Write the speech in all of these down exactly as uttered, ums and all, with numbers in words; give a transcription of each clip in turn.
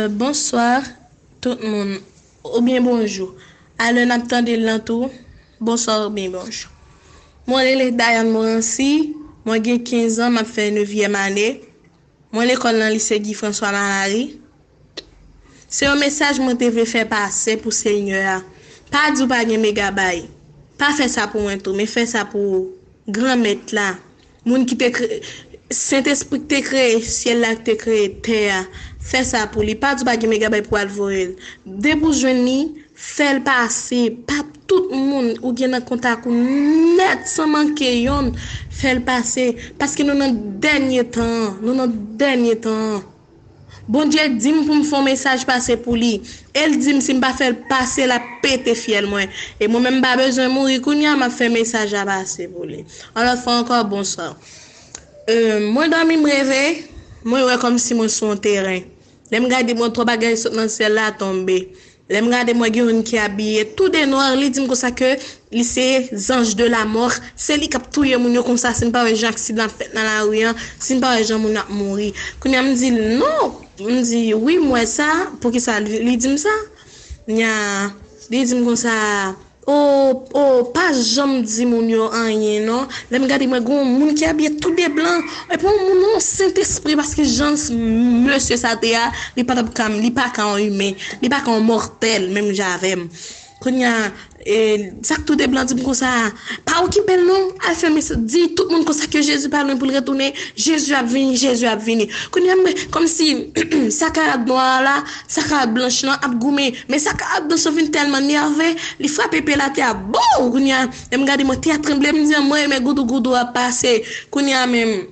Bonswa tout moun, oubyen bonjou. Alè n ap tande l lan tou, bonswa oubyen bonjou. Mwen rele Dayan Morancy, mwen gen kenz an, m ap fè nevyèm ane. Mwen lekòl nan lise Guy François Malary. Se yon mesaj mwen te vle fè pase pou Senyè a. Pa di w pa gen megabay. Pa fè sa pou mwen tou, men fè sa pou Granmèt la. Moun ki te kre-, Sentespri ki te kreye syèl la, ki te kreye tè a. Fè sa pou li. Pa di w pa gen megabay pou al voye l. Depi w jwenn li, fè l pase. Pa tout moun ou gen nan kontak ou nèt san manke yonn, fè l pase. Paske nou nan dènye tan an. Nou nan dènye tan an. Bondye di m pou m fè yon mesaj pase pou li. E l di m si m pa fè l pase, l ap pete fyèl mwen. E mwen menm m pa bezwen mouri kounye a, m ap fè mesaj la pase pou li. Yon lòt fwa ankò, bonswa. E, mwen dòmi, m reve, mwen wè kòmsi mwen sou yon teren. Lè m gade, mwen, twò bagay sot nan syèl la tonbe. Lè m gade, mwen gen youn ki abiye tou de nwa, li di m konsa ke li se zanj de la mò, se li k ap touye moun yo konsa, si n pa wè jan aksidan ap fèt nan lari an, si n pa wè jan moun ap mouri. Kounye a m di l non, m di wi, m wè sa, poukisa li, li di m sa? Nya, li di m konsa, o, o, pa janm di moun yo anyen non. Lè m gade, mwen gen yon moun ki abiye tou de blan, epi yon moun, yon Sentespri, paske jan mesye sa te a, li pa t ap ka, li pa ka yon imen, li pa ka yon mòtèl, menm jan avè m. Kounye a, e, sa k tou de blan di m konsa, pa okipe l non, al fè mesaj, di tout moun konsa ke Jezi pa lwen pou l retounen, Jezi ap vini, Jezi ap vini. Kounye a, mwen, kòmsi, sa karad nwa a la, sa karad blanch lan ap goumen, men sa karad blanch lan vin tèlman nève, li frape pye l atè a, bow! Kounye a, lè m gade, mwen tè a tranble, m di, mwen renmen goudou goudou ap pase. Kounye a menm,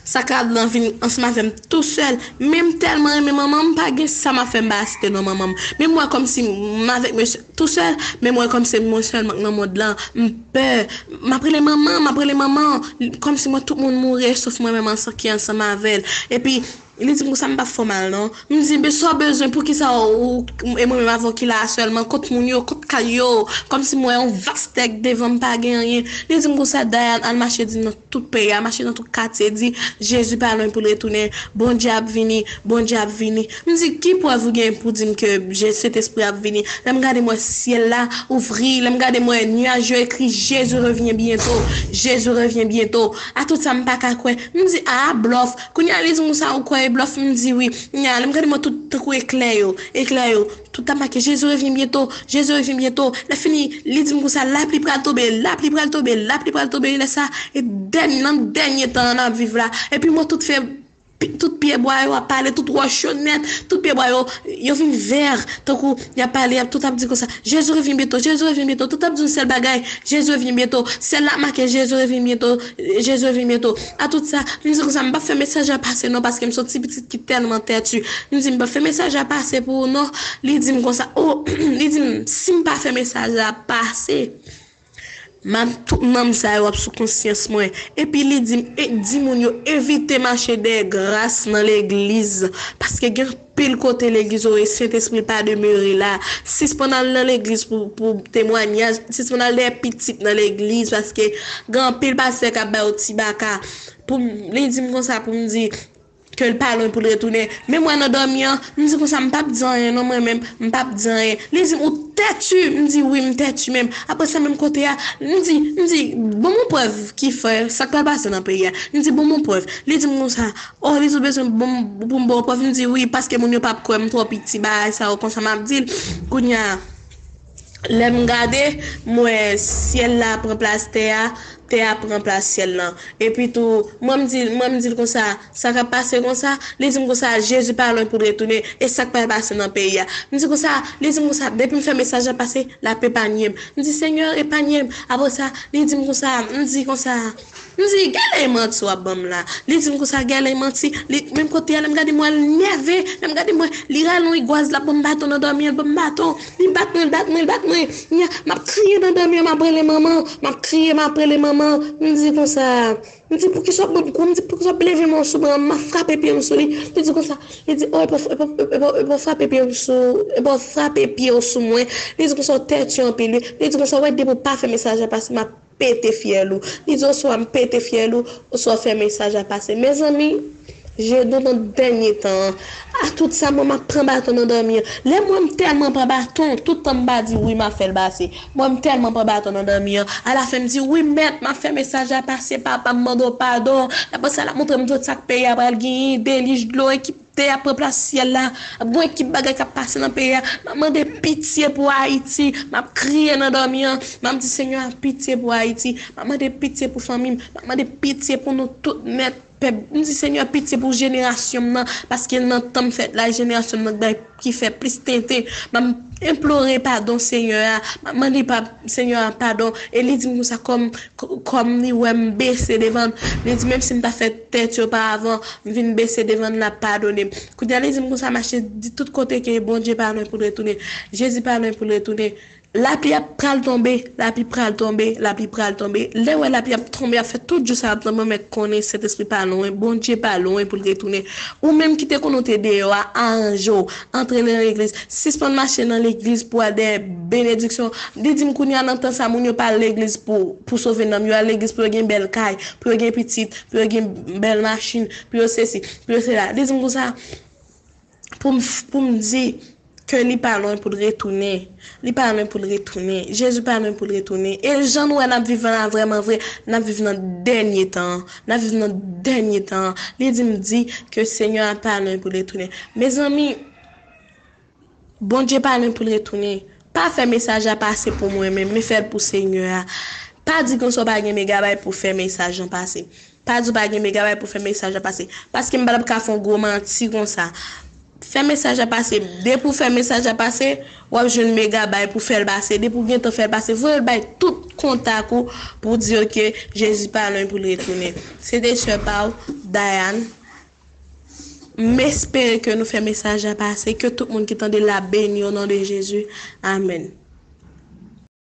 sa karad lan vin ansanm avè m tousèl. Men m tèlman renmen manman m, m pa gen sa m ap fè m pa site non manman m. Men m wè kòmsi m avèk mesye tousèl, men m wè kòmsi mwen sèlman k nan mond lan. M pè. M ap rele manman, m ap rele manman. Kòmsi mwen tout moun mouri, sof mwen menm ansan ki ansanm avè l. Epi, li di m konsa m p ap fè w mal non. M di, men sa w bezwen, poukisa w, e mwen menm avè w ki la a sèlman, kot moun yo, kot kay yo? Kòmsi m wè yon vas tè k devan m, pa gen anyen. Li di m konsa, Dayan, al mache di nan tout peyi a, mache nan tout katye, di, Jezi pa lwen pou l retounen, Bondye ap vini, Bondye ap vini. M di, ki prèv ou gen pou di m ke Je-, Sentespri ap vini? Lè m gade, m wè syèl la ouvri, lè m gade, m wè nyaj yo ekri, Jésus revient bientôt, Jésus revient bientôt. A tout sa, m pa ka kwè. M di, a, blòf. Kounye a, li di m konsa, ou kwè e blòf? M di, wi. Kounye a, lè m gade, m wè tout tankou eklè yo, eklè yo. Tout ap make, Jésus revient bientôt, Jésus revient bientôt. Lè fini, li di m konsa, lapli pral tonbe, lapli pral tonbe, lapli pral tonbe. Lè sa, e dèn-, nan dènye tan an n ap viv la. Epi mwen tout fè, pi-, tout pyebwa yo ap pale, tout wòch yo nèt, tout pyebwa yo, yo vin vè, tankou y ap pale, y ap tout ap di konsa, Jésus revient bientôt, Jésus revient bientôt. Tout ap di yon sèl bagay, Jésus revient bientôt. Syèl la ap make, Jésus revient bientôt, Jésus revient bientôt. A tout sa, m di konsa, m p ap fè mesaj la pase non, paske m se yon ti pitit ki tèlman tèti. M di, m p ap fè mesaj la pase pou ou non. Li di m konsa, o, li di m, si m pa fè mesaj la pase, m ap, tout nanm sa yo ap sou konsyans mwen. Epi li di m, e, di moun yo evite mache dèyè gras nan legliz, paske gen anpil kote legliz yo e Sentespri pa demere la. Sispann al nan legliz pou, pou temwayaj, sispann al dèyè pitit nan legliz, paske gen anpil pastè k ap ba yo ti baka. Pou m, li di m konsa pou m di ke l pa lwen pou l retounen. Men mwen nan dòmi an, m di konsa, m p ap di anyen non, mwen menm, m p ap di anyen. Li di m, ou tèti? M di, wi, m tèti menm. Apre sa, menm kote a, m di, m di, ban m yon prèv ki fè sa k pral pase nan peyi a. M di, ban m yon prèv. Li di m konsa, o, li di, ou bezwen ban m, pou m ba w prèv? M di, wi, paske moun yo p ap kwè m twò piti, bagay sa yo konsa m ap di l. Kounye a, lè m gade, m wè syèl la pran plas tè a, tè a pran plas syèl lan. Epi tou, mwen m di, mwen m di l konsa, sa k ap pase konsa? Li di m konsa, Jezi pa lwen pou l retounen, e sa k pral pase nan peyi a? M di konsa, li di m konsa, depi m fè mesaj la pase, l ap epanye m. M di, Senyè, epanye m. Apre sa, li di m konsa, m di konsa, m di, gade manti w ap ban m la. Li di m konsa, gade manti. Li, menm kote a, lè m gade, m wè l nève. Lè m gade, m wè, li rale yon rigwaz, l ap ban m baton nan dòmi an, l ban m baton. Li bat mwen, li bat mwen, li bat mwen. Nya, m ap kriye nan dòmi an, m ap rele manman. M ap kriye, m ap rele manman. M di konsa, m di, poukisa w ap ban m kou? M di, poukisa w ap leve men w sou mwen? M ap frape pye m sou li. Li di konsa, li di, o, epa w, epa w, epa w, epa w frape pye w sou, epa w frape pye w sou mwen. Li di konsa, ou tèti anpil, wi. Li di konsa, w wè, depi w pa fè mesaj la pase, m ap pete fyèl ou. Li di, oswa m pete fyèl ou, oswa w fè mesaj la pase. Mezanmi, Je nou nan dènye tan an. A tout sa, mwen, m ap pran baton nan dòmi an. Lè mwen, m tèlman pran baton, tout tan m pa di wi, m ap fè l pase. Mwen, m tèlman pran baton nan dòmi an. Alafen, m di, wi, mèt, m ap fè mesaj la pase, papa, m mande w padon. Apre sa, l ap montre m tout sa k peyi a pral genyen, delij dlo, ekip tè a pran plas syèl la. Ap gen ekip bagay k ap pase nan peyi a. M ap mande pitye pou Ayiti. M ap kriye nan dòmi an. M ap di, Senyè, pitye pou Ayiti. M ap mande pitye pou fanmi m. M ap mande pitye pou nou tout nèt. Pèp, m di, Senyè, pitye pou jenerasyon m nan, paske nan tan m fèt la, jenerasyon m nan k bay, ki fè plis tenten. M ap enplore padon Senyè a, m ap mande pa, Senyè a padon. E li di m konsa, kòm, kòm li wè m bese devan l, li di, menm si m ta fè tèt yo pa avan, m vin bese devan l, l ap padone m. Kounye a, li di m konsa, mache, di tout kote ke Bondye pa lwen pou l retounen, Jezi pa lwen pou l retounen. Lapli ap pral tonbe, lapli pral tonbe, lapli pral tonbe. Lè w wè lapli ap tonbe, ap fè tout jou sa ap tonbe, mèt konnen Sentespri pa lwen, Bondye pa lwen pou l retounen. Ou menm ki te konn ou te deyò a, aranje w, antre nan legliz, sispann mache nan legliz pou al dèyè benediksyon. Li di m kounye a nan tan sa, moun yo pa al legliz pou, pou sove nanm yo, al legliz pou yo gen bèl kay, pou yo gen pitit, pou yo gen bèl machin, pou yo sesi, pou yo sela. Li di m konsa, pou m, pou m di ke li pa lwen pou l retounen. Li pa lwen pou l retounen. Jezi pa lwen pou l retounen. E jan nou wè n ap viv la vrèman vre, n ap viv nan dènye tan an. N ap viv nan dènye tan an. Li di m di ke Senyè a pa lwen pou l retounen. Mezanmi, Bondye pa lwen pou l retounen. Pa fè mesaj la pase pou mwen menm, men fè l pou Senyè a. Pa di konsa w pa gen megabay pou fè mesaj lan pase. Pa di w pa gen megabay pou fè mesaj la pase. Paske m pa t ap ka fè yon gwo manti konsa. Fè mesaj la pase. Depi w fè mesaj la pase, w ap jwenn megabay pou fè l pase. Depi w gentan fè l pase, voye l bay tout kontak ou pou di yo ke Jezi pa lwen pou l retounen. Se te sè pa w, Dayane. M espere ke nou fè mesaj la pase, ke tout moun ki tande l la beni o non de Jezi. Amèn.